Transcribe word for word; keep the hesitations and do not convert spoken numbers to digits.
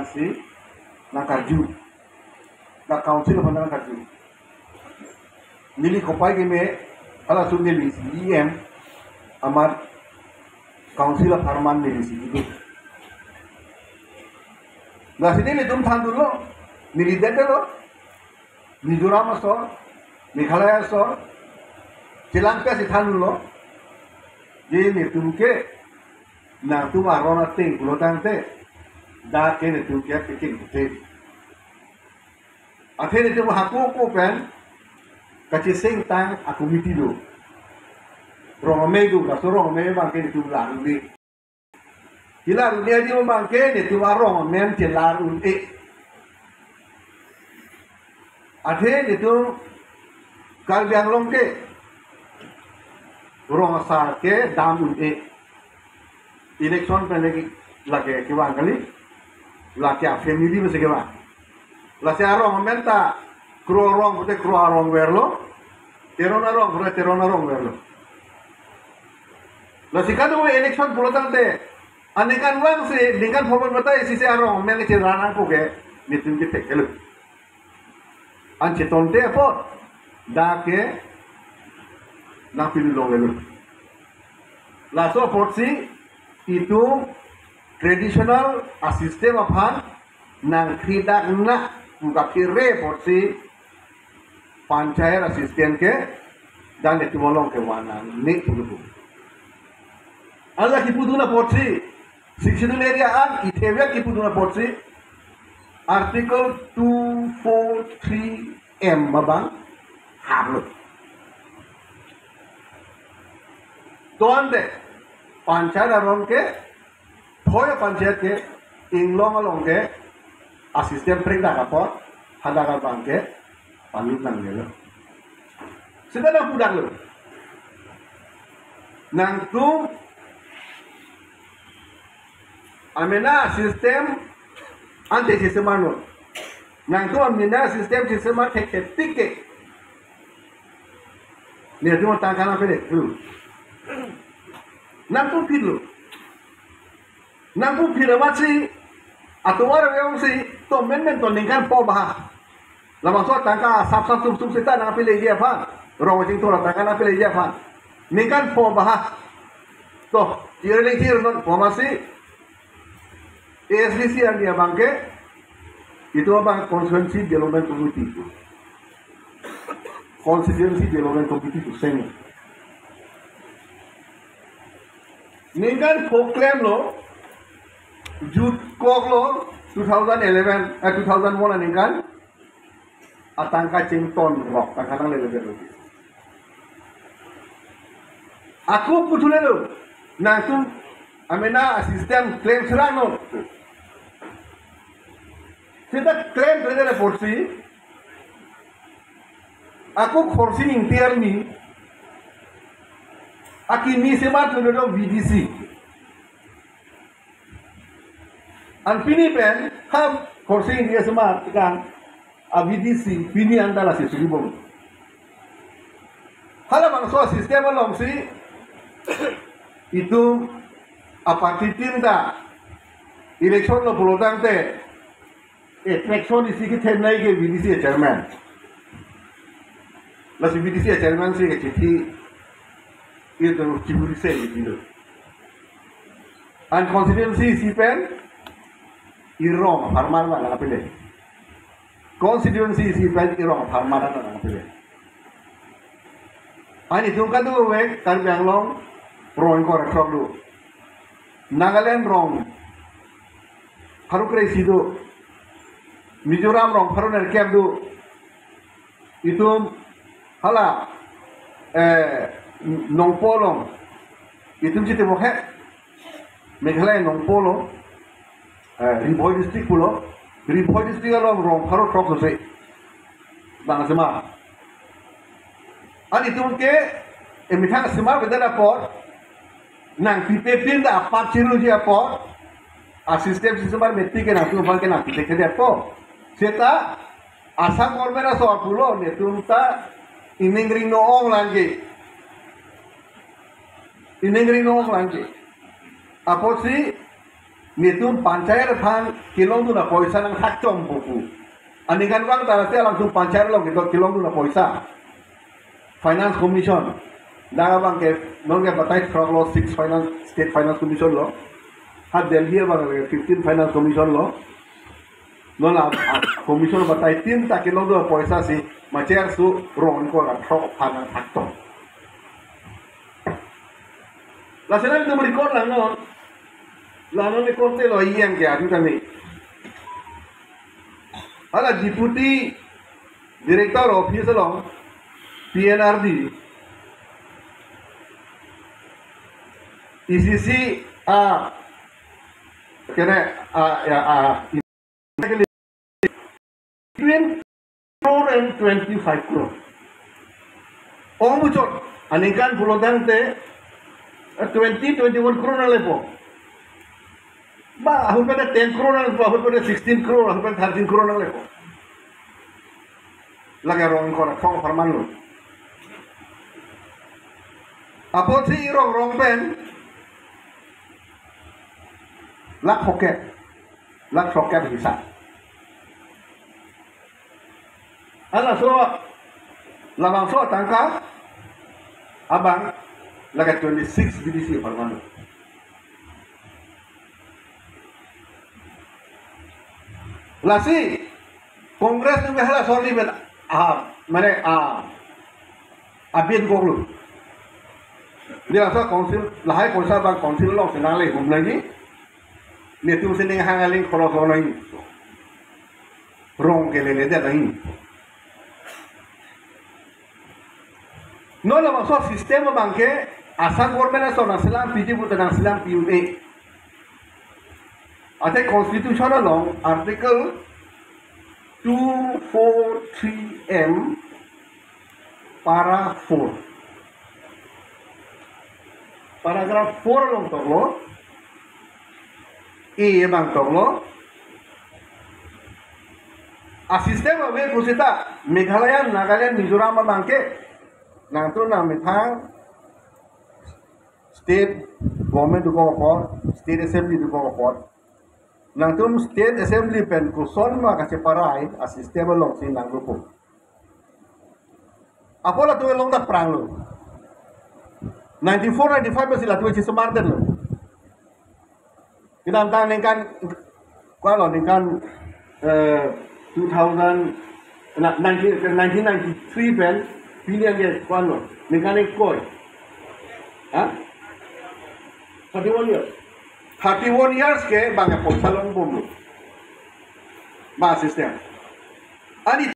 si nangkarju. Dak council aphan nangkarju. Neli kopai keme, halaso neli C E M, amat council apharman nelisi kedo. Lasi nelitum thandunlo, neli detdetlo. Mizoram asor, Meghalaya asor, chelangpesi thandunlo. Nelitum ke, nangtum aron ateng pulotangte, dak ke nelitum ke picking puthe. Athe nelitum hako ako pen kachesengtang a-committee do. Rong amei do, laso rong amei abang ke nelitum lar un-e. Hilar un-e adim abang ke nelitum arong amen chelar un-e. Athe nelitum Karbi Anglong ke rong asar ke dam un-e. Election pen lake, lake kevang kali. Lake a-family masi kevang. Lasi arong amen ta Kro arong pute Kro arong verlo. Teron arong pute Teron arong verlo. Lasi kadokave election pulotangte aningkanvang si, ningkan pho pen batai sisi arong amen chelar nangpo ke nelitum kethek kelo. An chetonte apot dak ke nangpilonglelo. Laso apotsi itum traditional a-system aphan nangkridakna pu kaphere apotsi panchayat a-system ke dak nelitum along kevan nangne pulo. Ala kipudun apotsi, Sixth Schedule area an ithevek kipudun apotsi, Article two four three M abang haplo. Tangte, panchayat aron ke, thoi a-panchayat ke, inglong along ke, a-system prekdak apot, hadak abang ke, palut nangnelo. Seta nangpudaklo. Nangtum amena system ante chisemarnon. Nangtum amena system chisemar thekthekthe ke nelitum tangka nangpele. Nangtum phitlo. Nangtum phit amatsi atovar avyong si to menmen to ningkan pho baha. Labangso tangka asap sap sum sum seta nangpeleji aphan. Rong chingthur atangka nangpeleji aphan. Ningkan pho baha. To, iri ling tir non pho amatsi. A S D C arni abang ke, itum abang Constituency Development Committee. Constituency Development Committee pu seng. Ningkan pho klemlo, jutkoklo, two thousand eleven, eh, two thousand one aningkan, atangka chingtonrok, tangka nanglele berlo. Ako puthulelo, nangtum amena system klem serangnon. Seta klem klem apotsi, ako Khorsing Engti arni akimi semarthulo V D C. An pini pen ha Khorsing Engti asemar tekang a-V D C pini anta lasi suri bom. Halabangso system alongsi itum a-party tin ta election lo pulotangte attraction isi kethenei ke V D C chairman. Lasi V D C chairman si kechithi itum chiburi se itum. An constituency isi pen irong apharman ma nangpele. Constituency isi pen irong apharman nangpele. An itum kadokave Karbi Anglong rong ingkoi ra throk do. Nagaland rong pharo kre-isi do. Mizoram rong pharo nerkep do. Itum hala, eh, Nongpoh along. Itum chiti mohe. Meghalaya Nongpoh along. Eh, Ri Bhoi district pulo. Ri Bhoi district along rong pharo throk sose. Bang asemar. An itum ke, eh, methang asemar beda apot. Nangpipe pin ta apap chiruji apot. A-system system ar meti ke nangtum aphan ke nangpipe ke apot. Seta Assam government asor pulo nelitum ta ining ring no-ong lang ke. Ining ring no-ong lang ke. Apotsi Netum panchayat aphan kelongdun apoisa nangthakchom pupu. Aningkanvang ta lasi alangtum panchayat along kedo kelongdun apoisa. Finance Commission. Dak abang ke, non ke batai throk lo, six Finance, State Finance Commission lo. Ha Delhi abang ke fifteen Finance Commission lo. Non la, a, commission batai tin ta kelongdun apoisa si, macher su rong ko ra throk aphan nangthakchom. Lasi nangtum record lang non. Lang non record te lo iyang ke adu kami. Hala Deputy Director Office along P N R D, E C C, ah, kene, ah, ya, ah, between crore and twenty-five crore. Ong muchot, aningkan pulotangte, eh, twenty, twenty-one crore nanglepo. Ba, ahut pen ten crore nanglepo, ahut pen sixteen crore, ahut pen thirteen crore nanglepo. Lake rong ko ra throk apharman lo. Apotsi rong rong pen, lakh throkkep, lakh throkkep hisap. Halaso, labangso atangka abang lake twenty-six B D C apharman lo. Lasi Congress atum ke halaso arni pen, ah, mane, ah, abin koklo. Dia sa council, lahai poisa abang council along si nangle hum nangji. Netum si ning hang aling khoros lo nangji. Rong ke leledet nangji. Non labangso system abang ke Assam government ason nangselam piji puta nangselam pi un-e. Athe Constitution along Article two four three M, Para four. Paragraph four along toklo, A abang toklo. A system ave pusita Meghalaya, Nagaland, Mizoram abang ke nangtum nangmethang state government dokok apot, state assembly dokok apot, nangtum state assembly pen kosonma kacheparai a system alongsi nanglupo. Apot latum along ta pranglo. Ninety-four, ninety-five pensi latum chesomar detlo. Kedamtang ningkan, ko-an lo, ningkan, eh, two thousand, na, nineteen, nineteen ninety-three pen, pini anke ko-an lo, ningkan ingkoi. Ha? Thirty-one years. Thirty-one years ke bang poisa longbomlo. Ba system. Ani